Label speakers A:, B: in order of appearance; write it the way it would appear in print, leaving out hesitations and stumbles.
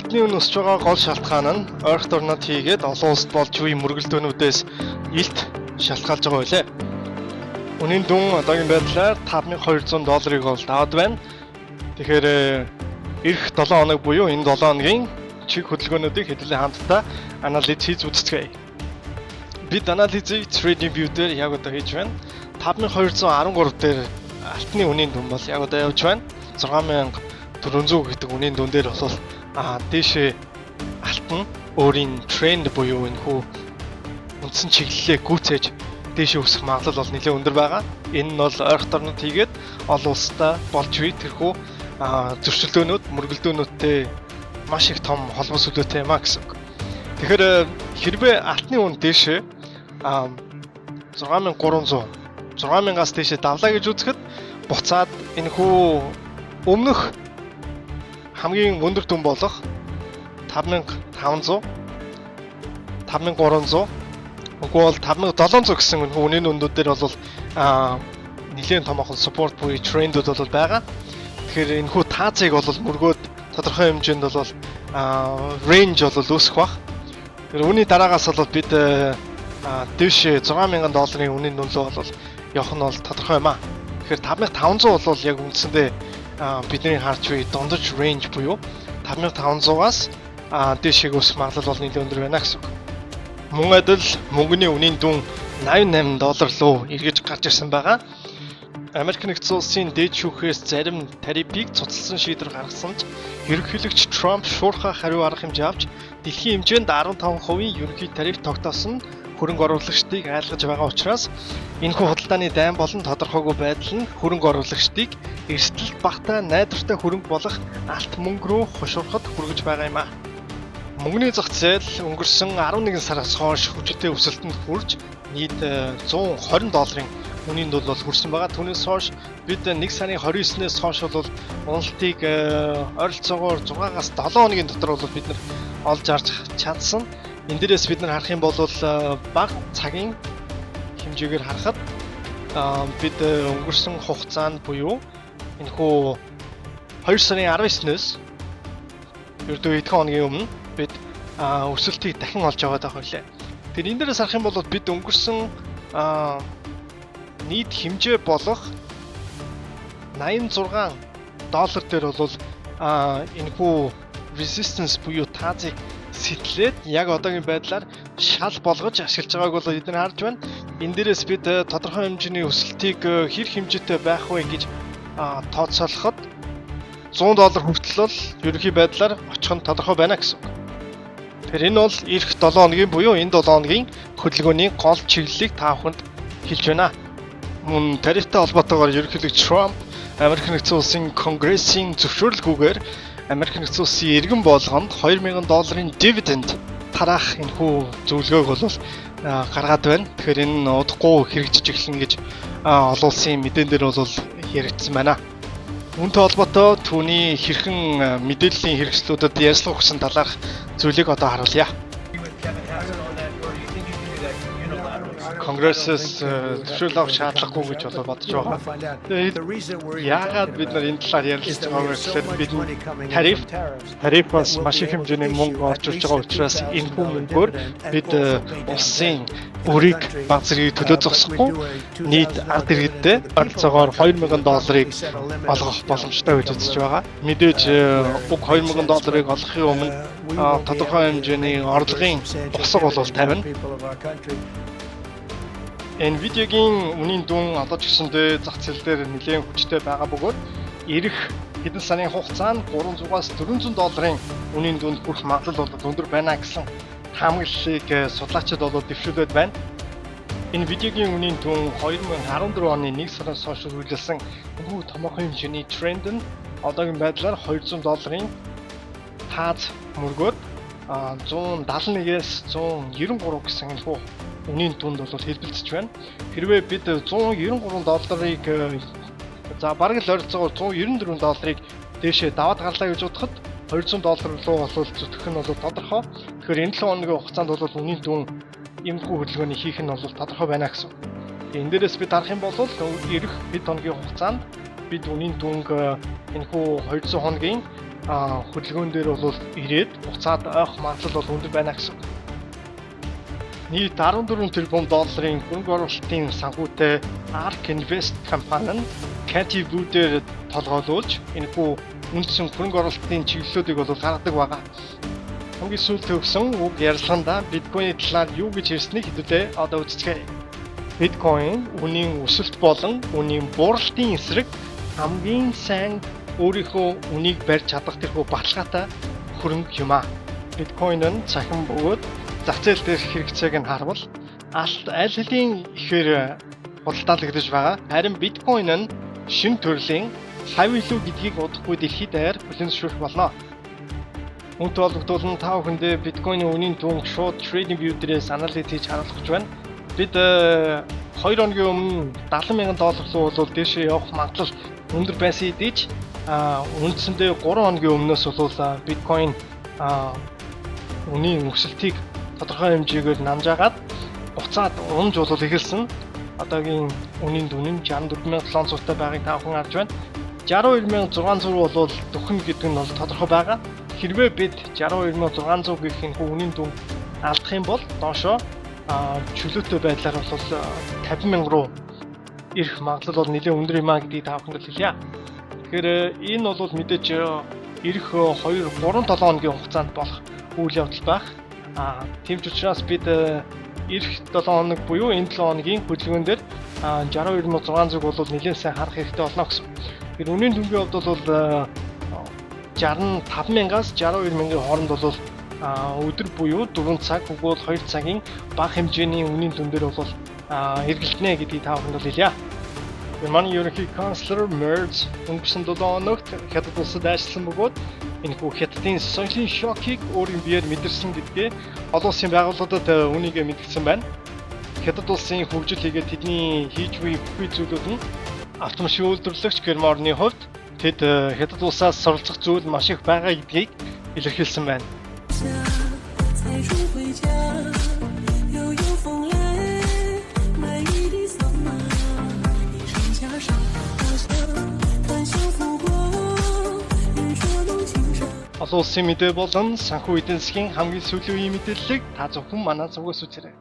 A: Алтны үн өсөж байгаа гол шалтгаан нь ойрхот орнод хийгээд олон улсад болж буй мөргөлдөөнүүдээс илт шалтгаалж байгаа байлээ. Үнийн дүн одоогийн байдлаар 5200 долларыг бол даваад байна. Тэгэхээр ирэх 7 хоног буюу энэ 7 хоногийн чиг хөдөлгөөнүүдийг хэдүүлээ хамтдаа анализ хийж үзцгээе. Бид анализыг Trading View дээр яг одоо хийж байна. 5213 дээр алтны үнийн дүн бол яг одоо явж байна. 6400 гэдэг үнийн дүн дээр бол дээшээ алт нь өөрийн тренд буюу энэ хүү үндсэн чиглэлээ гүйцээж дээшээ өсөх магадлал бол нэлээд өндөр байгаа. Энэ нь бол ойрхот орнод хийгээд олон улстай болж буй тэрхүү зөрчилдөөнүүд, мөргөлдөөнүүдтэй маш их том холбоо сүлөөтэй юм а гэсэн үг. Тэгэхээр хэрвээ алтны үн дээшээ 6300, 6000-аас дээшээ давлаа гэж үзэхэд буцаад энэ хүү өмнөх хамгийн өндөр дүн болох 5500, 5300, үгүй бол 5700 гэсэн энэ үнийн дүндүүд дээр бол нэлээд томоохон support буюу трендүүд бол байгаа. Тэгэхээр энэ хүү таазыг бол мөргөөд тодорхой хэмжээнд бол range бол үүсэх бах. Тэгэхээр үүний дараагаас бол бид дээш 6000 долларын үнийн дүн рүү бол явах нь бол тодорхой юм а. Тэгэхээр 5500 бол яг үндсэндээ бидний харж буй дундаж range буюу 5500-аас дээшээ өсөх магадлал бол нэлээд өндөр байна гэсэн үг. Мөн адил мөнгөний үнийн дүн 88 доллар руу эргэж гарч ирсэн байгаа. Америк нэгдсэн улсын дээд шүүхээс зарим тарифыг цуцалсан шийдвэр гаргасан ч ерөнхийлөгч Трамп шуурхай хариу арга хэмжээ авч дэлхийн хэмжээнд 15% ерөнхий тариф тогтоосон хөрөнгө оруулагчдыг айлгаж байгаа учраас энэхүү худалдааны дайн болон тодорхойгүй байдал нь хөрөнгө оруулагчдыг эрсдэл багатай, найдвартай хөрөнгө болох алт мөнгө рүү хошуурхад хүргэж байгаа юм а. Мөнгөний зах зээл өнгөрсөн 11 сараас хойш хүчтэй өсөлтөнд хүрч нийт 120 долларын үнийн дүн бол хүрсэн байгаа. Түүнээс хойш бид 1 сарын 29-ээс хойш бол уналтыг ойролцоогоор 6-аас 7 хоногийн дотор бол бид нар олж харж чадсан. Энэ дээрээс бид нар харах юм бол бага цагийн хэмжээгээр харахад бид өнгөрсөн хугацаанд буюу энэхүү 2 сарын 19-өөс ердөө хэдхэн хоногийн өмнө бид өсөлтийг дахин олж аваад байгаа хөлөө. Тэгэхээр энэ дээрээс харах юм бол бид өнгөрсөн нийт хэмжээ болох 86 доллар дээр бол энэхүү resistance буюу таазыг сэтлээд яг одоогийн байдлаар шал болгож ашиглаж байгааг бол бид нар харж байна. Энэ дээрээс бид тодорхой хэмжээний өсөлтийг хэр хэмжээтэй байх вэ гэж тооцоолоход 100 доллар хүртэл бол ерөнхий байдлаар очих нь тодорхой байна гэсэн үг. Тэгэхээр энэ бол ирэх 7 хоногийн буюу энэ 7 хоногийн хөдөлгөөний гол чиглэлийг та бүхэнд хэлж байна. Мөн тарифтай холбоотойгоор ерөнхийлөгч Трамп Америк нэгдсэн улсын Конгрессийн зөвшөөрлгүйгээр Америк нэгдсэн улсын иргэн болгонд 2000 долларын дивиденд тараах энэхүү зөвлөгөөг бол гаргаад байна. Тэгэхээр энэ нь удахгүй хэрэгжиж эхэлнэ гэж олон улсын мэдээн дээр бол яригдсан байна. Үүнтэй холбоотой түүний хэрхэн мэдээллийн хэрэгслүүдэд ярилцлага өгсөн талаарх зүйлийг одоо харуулъя.
B: With Kevin Hassett on that, or do you think you can do that unilaterally?
A: Конгрессээс зөвшөөрөл авах шаардлагагүй гэж бол бодож байгаа. Тэгээд яагаад бид нар энэ талаар ярилцж байгаа вэ гэхээр бид тариф тарифаас маш их хэмжээний мөнгө орж ирж байгаа учраас энэхүү мөнгөөр бид улсын өрийг баг зэргийг төлөө зогсохгүй нийт ард иргэдтэй ойролцоогоор 2000 долларыг олгох боломжтой гэж үзэж байгаа. Мэдээж уг 2000 долларыг олгохын өмнө тодорхой хэмжээний орлогын босго бол тавина. Nvidia-гийн үнийн дүн одоо ч гэсэндээ зах зээл дээр нэлээд хүчтэй байгаа бөгөөд ирэх хэдэн сарын хугацаанд 300-аас 400 долларын үнийн дүнд хүрэх магадлал бол өндөр байна гэсэн таамаглалыг судлаачид бол дэвшүүлээд байна. Nvidia-гийн үнийн дүн 2014 оны 1 сараас хойш үргэлжилсэн энэхүү томоохон хэмжээний тренд нь одоогийн байдлаар 200 долларын тааз мөргөөд 171-ээс 193 гэсэн энэхүү үнийн дүнд бол хэлбэлзэж байна. Хэрвээ бид 193 долларыг, за, бараг л ойролцоогоор 194 долларыг дээшээ даваад гарлаа гэж бодоход 200 доллар руу бол зүтгэх нь бол тодорхой. Тэгэхээр энэ 7 хоногийн хугацаанд бол үнийн дүн иймэрхүү хөдөлгөөний хийх нь бол тодорхой байна гэсэн. Энэ дээрээс бид харах юм бол ирэх хэд хоногийн хугацаанд бид үнийн дүнг энэхүү 200 хоногийн хөдөлгөөн дээр бол ирээд буцаад ойх магадлал бол өндөр байна гэсэн. Нийт 14 тэрбум долларын хөрөнгө оруулалтын санхүүтэй ARK Invest компани нь Cathie Wood-ээр толгойлуулж энэхүү үндсэн хөрөнгө оруулалтын чиглэлүүдийг бол гаргадаг байгаа. Хамгийн сүүлд төгсөн үг ярилцлаганда биткойны талаар юу гэж хэлснийг хэдүүлээ одоо үздэцгээе. Биткойн үнийн өсөлт болон үнийн бууралтын эсрэг хамгийн сайн өөрийнхөө үнийг барьж чадах тэрхүү баталгаатай хөрөнгө юм аа. Биткойн нь цахим бөгөөд зах зээл дээрх хэрэгцээг нь харвал алт аль хэдийн ихээр худалдаалагдаж байгаа. Харин биткойн нь шинэ төрлийн хав илүү гэдгийг удахгүй дэлхийд даяар хүлээн зөвшөөрөх болно. Үүнтэй холбогдуулан та бүхэндээ биткойны үнийн дүнг шууд TradingView дээрээс анализ хийж харуулах гэж байна. Бид 2 хоногийн өмнө 70 мянган доллар руу бол дээшээ явах магадлал өндөр байсан хэдий ч үндсэндээ 3 хоногийн өмнөөс бол биткойн үнийн өсөлтийг тодорхой хэмжээгээр намжаагаад буцаад унж бол эхэлсэн. Одоогийн үнийн дүн нь 64,700 та байгааг та бүхэн харж байна. 62,600 руу бол дөхнө гэдэг нь бол тодорхой байгаа. Хэрвээ бид 62,600 гэх энэ үнийн дүн алдах юм бол доошоо чөлөөтэй байдлаар бол 50 мянга руу ирэх магадлал бол нэлээд өндөр юм а гэдгийг та бүхэнд хэлье. Тэгэхээр энэ бол мэдээж ирэх 2 3 7 хоногийн хугацаанд болох үйл явдал байх. Тийм ч учраас бид ирэх 7 хоног буюу энэ 7 хоногийн хөдөлгөөн дээр 62,600 бол нэлээд сайн харах хэрэгтэй болно гэсэн. Тэгэхээр үнийн дүнгийн хувьд бол 65 мянгаас 62 мянган хооронд бол өдөр буюу 4 цаг өгвөл 2 цагийн бага хэмжээний үнийн дүн дээр бол эргэлтнэ гэдгийг та бүхэнд бол хэлье. Германы ерөнхий канцлер Мерц өнгөрсөн 7 хоногт Хятад улсад ажилласан бөгөөд энэхүү Хятадын соёлын шокийг өөрийн биеэр мэдэрсэн гэдгээ олон улсын байгууллагуудад үүнийг мэдгдсэн байна. Хятад улсын хөгжил хийгээд тэдний хийж буй бүхий зүйлүүд нь автомашин үйлдвэрлэгч Герман орны хувьд тэд Хятад улсаас суралцах зүйл маш их байгаа гэдгийг илэрхийлсэн байна.
C: 才说回家，悠悠风来，买一地桑麻，衣裳袈裟，大侠，谈笑拂过，日灼浓情深。
A: Олон улсын мэдээ болон санхүү эдийн засгийн хамгийн сүүлийн үеийн мэдээллийг та зөвхөн манай цугаас үзээрэй.